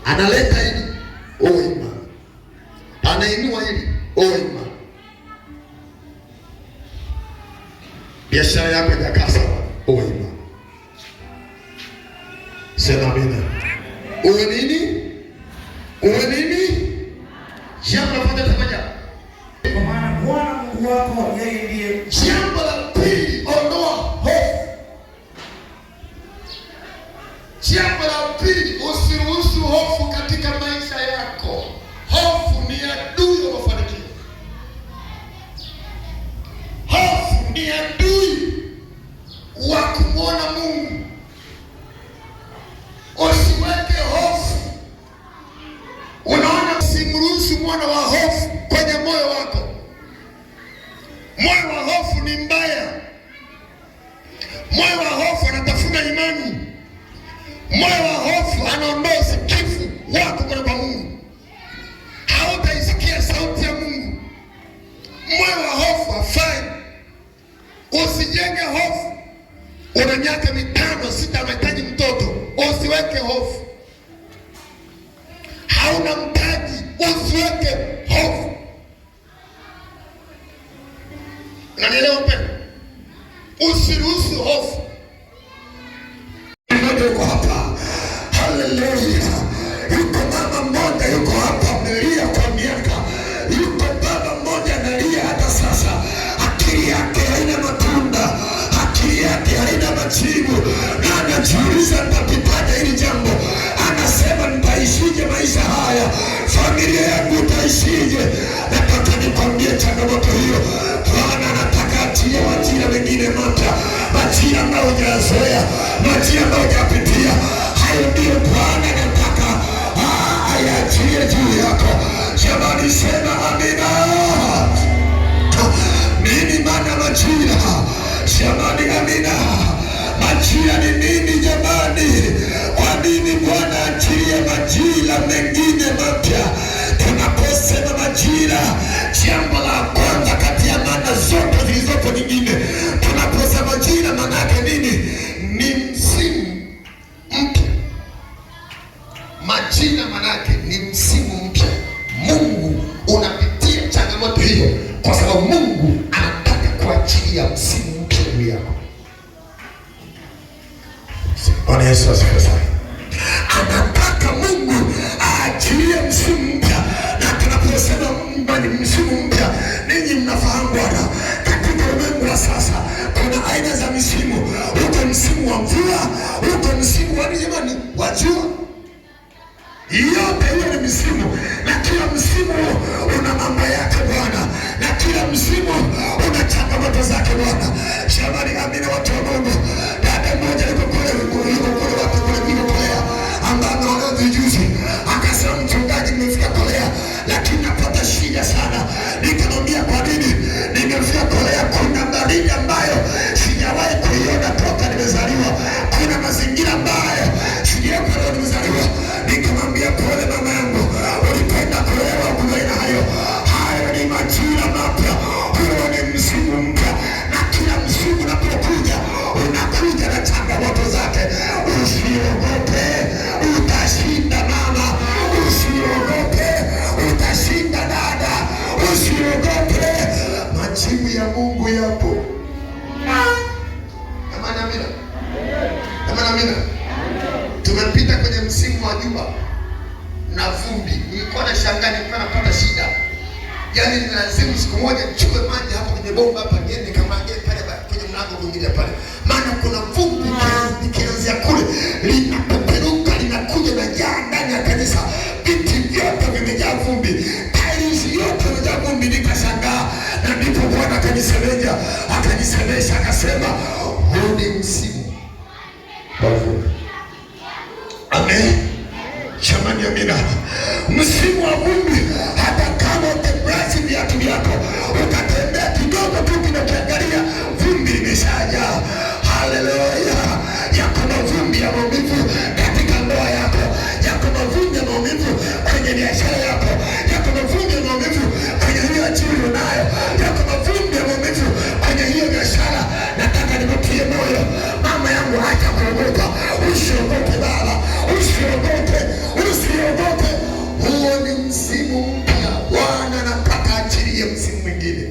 Analeta hili, uwe imara. Anainua hili, uwe imara. Biashara yako haijakaa sawa, uwe imara. Sema amina. Uwe nini? Uwe nini? Jambo la kwanza tafanya. Kwa maana Bwana Mungu wako yeye ndiye. Jambo la pili, ondoa hofu. Jambo la pili, usiruhusu hofu katika maisha yako. Hofu ni adui wa mafanikio. Hofu ni adui wa kumwona Mungu. Usiweke hofu. Unaona, usimruhusu mwana wa hofu kwenye moyo wako. Moyo wa hofu ni mbaya. Moyo wa hofu anatafuna imani. Moyo wa hofu anaondoa usikivu wako kwenda kwa Mungu. Hautaisikia sauti ya Mungu. Moyo wa hofu hafai. Usijenge hofu. Una miaka 5 6, unahitaji mtoto, usiweke hofu. Hauna mtaji, usiweke hofu. Unanielewa mpendwa? Usiruhusu hofu. Mmoja yuko hapa, haleluya. Yuko mama mmoja yuko hapa, amelia kwa miaka. Yuko baba mmoja analia hata sasa, akili yake haina matunda, akili yake haina majibu, na anajiuliza nitapitaje hili jambo. Anasema nitaishije maisha haya, familia yangu itaishije? Nataka nikwambie changamoto hiyo, Bwana anataka achilie majira mengine mapya, majira ambayo hujayazoea, majira ambayo hujapitia. Hayo ndiyo Bwana anataka ayachilie juu yako. Jamani, sema amina. Nini maana majira? Jamani, amina. Majira ni nini jamani? Kwa nini Bwana achilie majira mengine mapya? Tunaposema majira, jambo la kwanza kati ya maana zote zilizopo nyingine, tunaposema majira maana yake nini? Ni msimu mpya. Majira maana yake ni msimu mpya. Mungu unapitia changamoto hiyo kwa sababu Mungu anataka kuachilia msimu mpya juu yako. Bwana Yesu asifiwe sana. Anataka Mungu aachilie msimu mpya, na tunaposema ni msimu mpya, ninyi mnafahamu Bwana, katika ulimwengu wa sasa kuna aina za misimu. Uko msimu wa mvua, uko msimu wa nini jamani, wa jua. Yote hiyo ni misimu, na kila msimu una mambo yake Bwana, na kila msimu una changamoto zake Bwana. Jamani, amina, watu wa Mungu. Dada mmoja yuko kule, yuko kule wapi kule, yuko Korea, ambaye ameolewa juzi, akasema mchungaji, nimefika Korea lakini napata shida sana. Nikamwambia kwa nini? Nimefika Korea, kuna baridi ambayo sijawahi kuiona toka nimezaliwa, kuna mazingira ambayo sijawahi kuona nimezaliwa. Nikamwambia pole mama yangu, ulikwenda kuolewa ukubali na hayo. Hayo ni majira mapya, huo ni msimu mpya, na kila msimu unapokuja unakuja na changamoto zake. Usiogope, utashinda mama, usiogope, utashinda dada, usiogope. Majibu ya Mungu yapo. Amina, amina. Amina, amina. Tumepita kwenye msimu wa jua na vumbi. Nilikuwa nashangaa, nilikuwa napata shida. Yaani ni lazima siku moja nichukue maji hapa kwenye bomba hapa niende kamwagie pale kwenye mlango kuingilia pale. Maana kuna vumbi likianzia kule linapeperuka linakuja na jaa ndani ya kanisa. Viti vyote vimejaa vumbi. Tiles yote imejaa vumbi. Nikashangaa, na ndipo Bwana akanisemesha akasema, huu ni msimu wa vumbi. Amen. Jamani, amina. Msimu wa vumbi, hata kama utabrashi viatu vyako ukatembea kidogo tu, kinakiangalia vumbi limeshajaa. Haleluya! Yako mavumbi ya maumivu katika ndoa yako, yako mavumbi ya maumivu kwenye biashara yako, yako mavumbi ya maumivu kwenye hiyo ajira unayo, yako mavumbi ya maumivu kwenye hiyo biashara. Nataka nikutie moyo mama yangu, acha kuogopa, usiogope baba, usiogope, usiogope. msimu mpya. Bwana anataka achilie msimu mwingine.